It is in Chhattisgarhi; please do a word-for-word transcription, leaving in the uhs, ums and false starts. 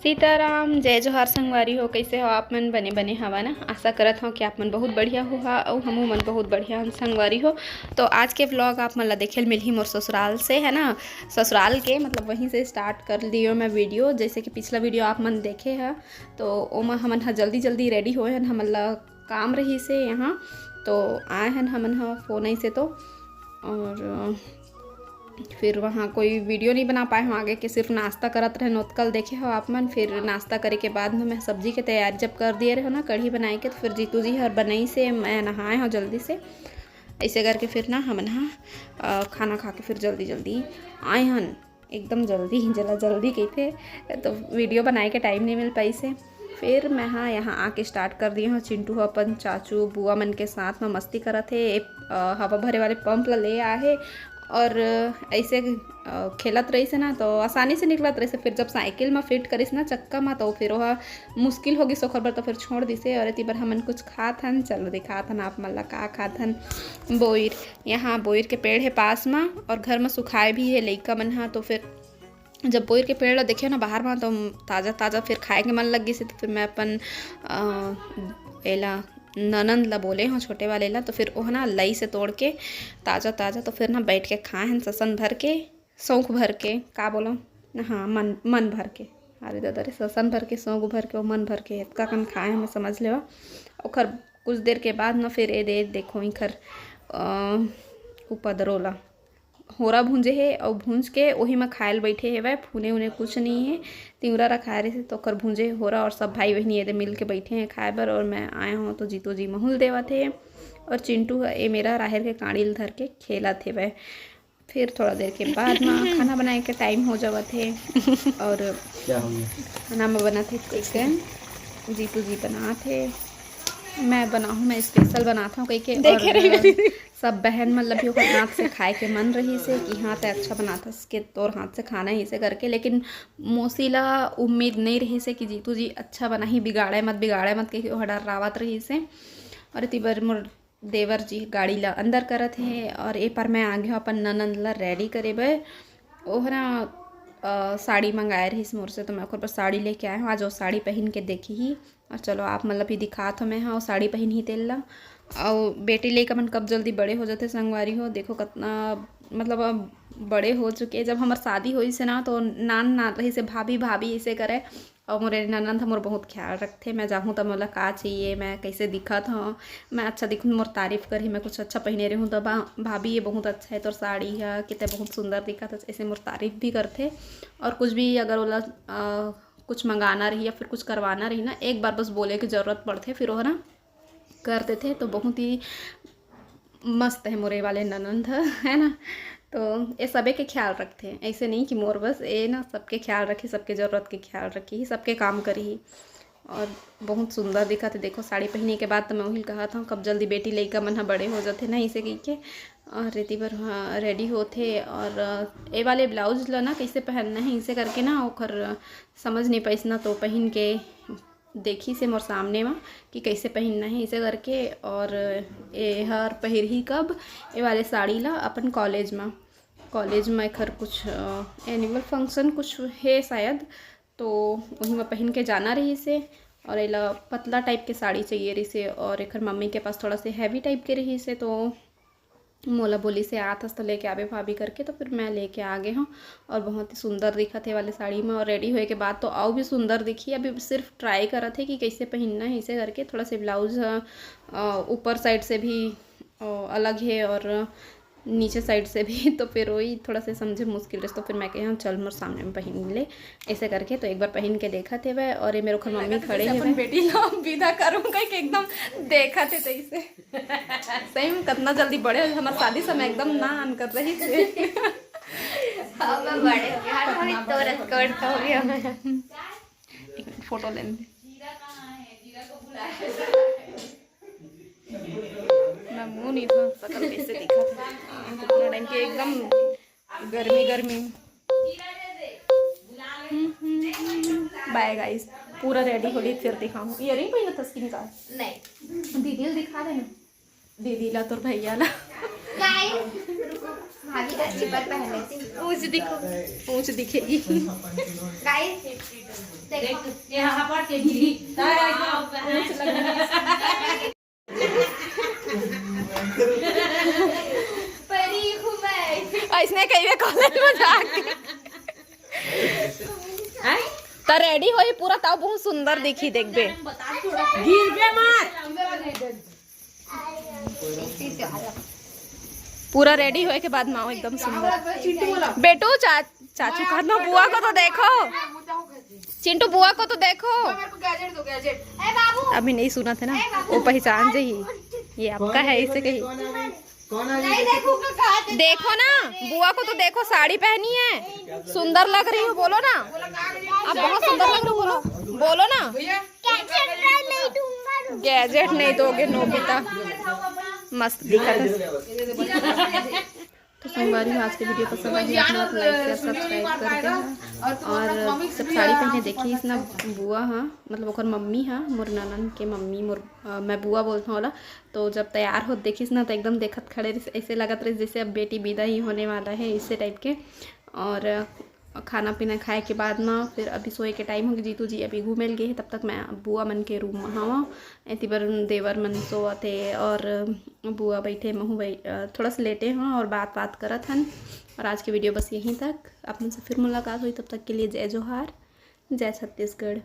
सीताराम, जय जोहार संगवारी हो। कैसे हो आप मन? बने बने हवा ना? आशा करत हव कि आप मन बहुत बढ़िया हो हा, अउ हमू मन बहुत बढ़िया हन संगवारी हो। तो आज के vlog आप मन ला देखे ल मिलही मोर ससुराल से, है ना, ससुराल के, मतलब वहीं से start कर दियो मैं video। जैसे कि पिछला video आप मन देखे ह, तो ओमा हमन ह जल्दी जल्दी ready होए हन, हमन ला काम रहिसे यहाँ, तो आए हन हमन ह phone ऐसे तो। और फिर वहाँ कोई video नहीं बना पाए हन आगे के, सिर्फ नाश्ता करत रहेन, ओतका ल देखे हो आप मन। फिर नाश्ता करे के बाद में मैं सब्जी के तैयारी जब कर दिए रहे ना, कढ़ी बनाए के, तो फिर जीतू जी हर बनइसे, मैं नहाए हव जल्दी से। ऐसे करके फिर ना हमन ह, अ, खाना खा के फिर जल्दी जल्दी आए हन, एकदम जल्दी, जला जल्दी कहिथे, तो video बनाए के time नहीं मिल पाइसे। फिर मैं हा यहाँ आके start कर दिए हव। चिंटू ह अपन चाचू बुआ मन के साथ में मस्ती करत हे। ए, अ, हवा भरे वाले pump ला ले आए हे और ऐसे, अ, खेलत रहिसे ना, तो आसानी से निकलत रहिसे। फिर जब cycle में fit करिस ना चक्का में, तो फिर ओह मुश्किल होगिस ओखर बर, तो फिर छोड़ दिसे। और एती बर हमन कुछ खात हन, चलो दिखात हन आप मन ला का खात हन। बोइर, यहाँ बोइर के पेड़ हे पास में, और घर में सुखाए भी हे लइका मन हा, तो फिर जब बोइर के पेड़ ला देखे ना बाहर में, तो ताज़ा ताज़ा फिर खाए के मन लग गिस, तो फिर मैं अपन, अ, एला ननंद ला बोले हव, छोटे वाले ला, तो फिर ओह ना लई से तोड़ के ताज़ा ताज़ा, तो फिर ना बैठ के खाए हन ससन भर के, शौक भर के, का बोलो, हाँ, मन, मन भर के। अरे दादा रे, ससन भर के, शौक भर के, वो मन भर के, एतका कन खाए हन, समझ लेवा। ओखर कुछ देर के बाद ना फिर ए दे देखो इखर, अ, उपदरो ला। होरा भूंजे हे अउ भूंज के ओही म खाए ल बइठे हेवय। फूने उने कुछ नइ हे, तिंवरा रखाए रहिसे त ओकर भूंजे हे होरा, और सब भाई बहिनी एदे मिल के बइठे हे खाए बर। और मैं आए हव तो जीतो जी महूल देवत हे, और चिंटू ह ए मेरा राहेर के कांड़ी ल धर के खेलत हेवय। फिर थोड़ा देर के बाद म खाना बनाए के टाइम हो जावत हे। और क्या हो गया? खाना म बनत हे चिकन, जीतू जी बनात हे। मैं बनाहूँ, मैं स्पेशल बनात हव कहिके। देखे और रही। सब बहन मन ला भी ओकर हाथ से खाए के मन रहिसे कि हाँ, तैं अच्छा बनाथस के तोर हाथ से खाना हे, इसे करके। लेकिन मौसी ला उम्मीद नइ रहिसे कि जीतू जी अच्छा बनाही, बिगाड़े मत, बिगाड़े मत कहिके ओह डर्रावत रहिसे। और एती बर मोर देवर जी गाड़ी ला अंदर करत हे और ए पार मैं आगे हव अपन ननंद ला रेडी करे बर। ओहरा, अ, साड़ी मंगाए रहिस मोर से, तो मैं ओकर बर साड़ी लेके आए हव। आज वो साड़ी पहिन के देखही। और चलो, आप मन ला भी दिखात हव मैं हा, वो साड़ी पहिनही तेल ला। अउ बेटी लइका मन कब जल्दी बड़े हो जाथे संगवारी हो। देखो कतना, मतलब, अब बड़े हो चुके। जब हमर शादी होइस हे ना, तो नान नान रहिसे, भाभी भाभी इसे करे। अउ मोर ननंद ह मोर बहुत ख्याल रखथे। मैं जाहूँ त मोला का चाहिए, मैं कइसे दिखत हव, मैं अच्छा दिखूँ, मोर तारीफ करही। मैं कुछ अच्छा पहिने रहूँ त बा-, भाभी, ये बहुत अच्छा है तोर साड़ी ह, कि तैं बहुत सुंदर दिखत हस, ऐसे मोर तारीफ भी करथे। और कुछ भी अगर ओला, अ, कुछ मंगाना रही या फिर कुछ करवाना रही ना, एक बार बस बोले के जरूरत पड़थे, फिर ओह ना कर देथे। तो बहुत ही मस्त हे मोरे वाले ननंद ह, है ना। तो ये सबे के ख्याल रखथे, ऐसे नहीं कि मोर बस, ये ना सबके ख्याल रखही, सबके जरूरत के ख्याल रखही, सबके काम करही। और बहुत सुंदर दिखत हे। देखो, साड़ी पहिने के बाद तो मैं उही ल कहत हव, कब जल्दी बेटी लइका मन ह बड़े हो जाथे ना, इसे कहिके। और रेती बर, हाँ, रेडी होथे। और, अ, ए वाले ब्लाउज ल ना कइसे पहनना हे, इसे करके ना ओखर समझ नहीं पाइस ना, तो पहिन के देखिस हे मोर सामने म कि कइसे पहिनना हे, इसे करके। और ए हर पहिरही कब, ए वाले साड़ी ला अपन कॉलेज म, कॉलेज म एखर कुछ, अ, एनुअल फंक्शन कुछ हे शायद, तो वही म पहिन के जाना रहिस हे। और एला पतला टाइप के साड़ी चाहिए रहिस हे, और एखर मम्मी के पास थोड़ा से हैवी टाइप के रहिस हे, तो मोला बोलिस हे, "आथस त लेके आबे भाभी," करके, तो फिर मैं लेके आ गे हव। और बहुत ही सुंदर दिखत हे वाले साड़ी में, और रेडी होए के बाद तो अउ भी सुंदर दिखही। अभी सिर्फ ट्राई करत हे कि कइसे पहिनना हे, इसे करके। थोड़ा से ब्लाउज ह, अ, ऊपर साइड से भी, अ, अलग हे और नीचे साइड से भी, तो फिर वही थोड़ा से समझे मुश्किल रहिस, तो फिर मैं कहे, "हाँ, चल मोर सामने में पहिन ले," ऐसे करके। तो एक बार पहिन के देखत हेवय, और ये मेरे ओखर मम्मी खड़े हेवय। बेटी ला विदा करूँ कहिके एकदम देखत हे तइसे। सही में कतना जल्दी बड़े हो, हमर शादी समय एकदम ना आन कर रहिस हे। अब मैं बड़े हो गया, हर कोई तोर स्कर्ट हो गया। एक मिनट, फोटो लेने दे। मैं मुंह नहीं था, शकल कैसे दिखा था। इतना टाइम के एकदम गर्मी, गर्मी। बाय गाइस, पूरा रेडी हो ली, फिर दिखाऊँ। ईयरिंग पहिना था स्किन का? नहीं। दीदी ल दिखा देना, दीदी ला, तोर भैया ला। गाइस, रुको। अभी तो स्लीपर पहन लेती हूँ। पूछ दिखो, पूछ दिखेगी। गाइस, देखो। यहाँ पर के गिरी। परी हूँ मैं। ऐसने कहिए कॉलेज में जाके। त रेडी होई पूरा, तब बहुत सुंदर दिखी, देखबे। गिरबे मत। पूरा रेडी होए के बाद माँ एकदम सुंदर। बेटू, चा, चाचू कहना, बुआ को तो देखो। चिंटू, बुआ को तो देखो। मेरे को गैजेट दो, गैजेट। ए बाबू। अभी नहीं सुना थे ना, वो पहचान जे ही, ये आपका है, इसे कही। नहीं देखूंगा, कहा दे। देखो ना, बुआ को तो देखो, साड़ी पहनी है, सुंदर लग रही हूँ, बोलो ना। अब बहुत सुंदर लग रही हूँ, बोलो, बोलो ना। गैजेट नहीं दूंगा। गैजेट नहीं दोगे नोबिता। मस्त दिखा था। तो संगवारी हो, आज के वीडियो पसंद आए तो आप लोग लाइक, शेयर, सब्सक्राइब कर देना। और सब साड़ी पहने देखी इसना बुआ, हाँ, मतलब ओकर मम्मी, हाँ, मोर ननन के मम्मी, मोर अ, मैं बुआ बोलता हूँ ओला। तो जब तैयार होत देखिस ना, तो एकदम देखत खड़े रहिस, ऐसे लगत रहिस जैसे अब बेटी विदा ही होने वाला है, इसे टाइप के। और अ, खाना पीना खाए के बाद ना फिर अभी सोए के टाइम हो गए। जीतू जी अभी घूमे ल गए हैं, तब तक मैं बुआ मन के रूम में हवा। एती बर देवर मन सोवत हे और बुआ बैठे, महू बै-, अ, थोड़ा सा लेटे हूँ और बात बात करत हन। और आज के वीडियो बस यहीं तक। आप मन से फिर मुलाकात हुई, तब तक के लिए जय जोहार, जय छत्तीसगढ़।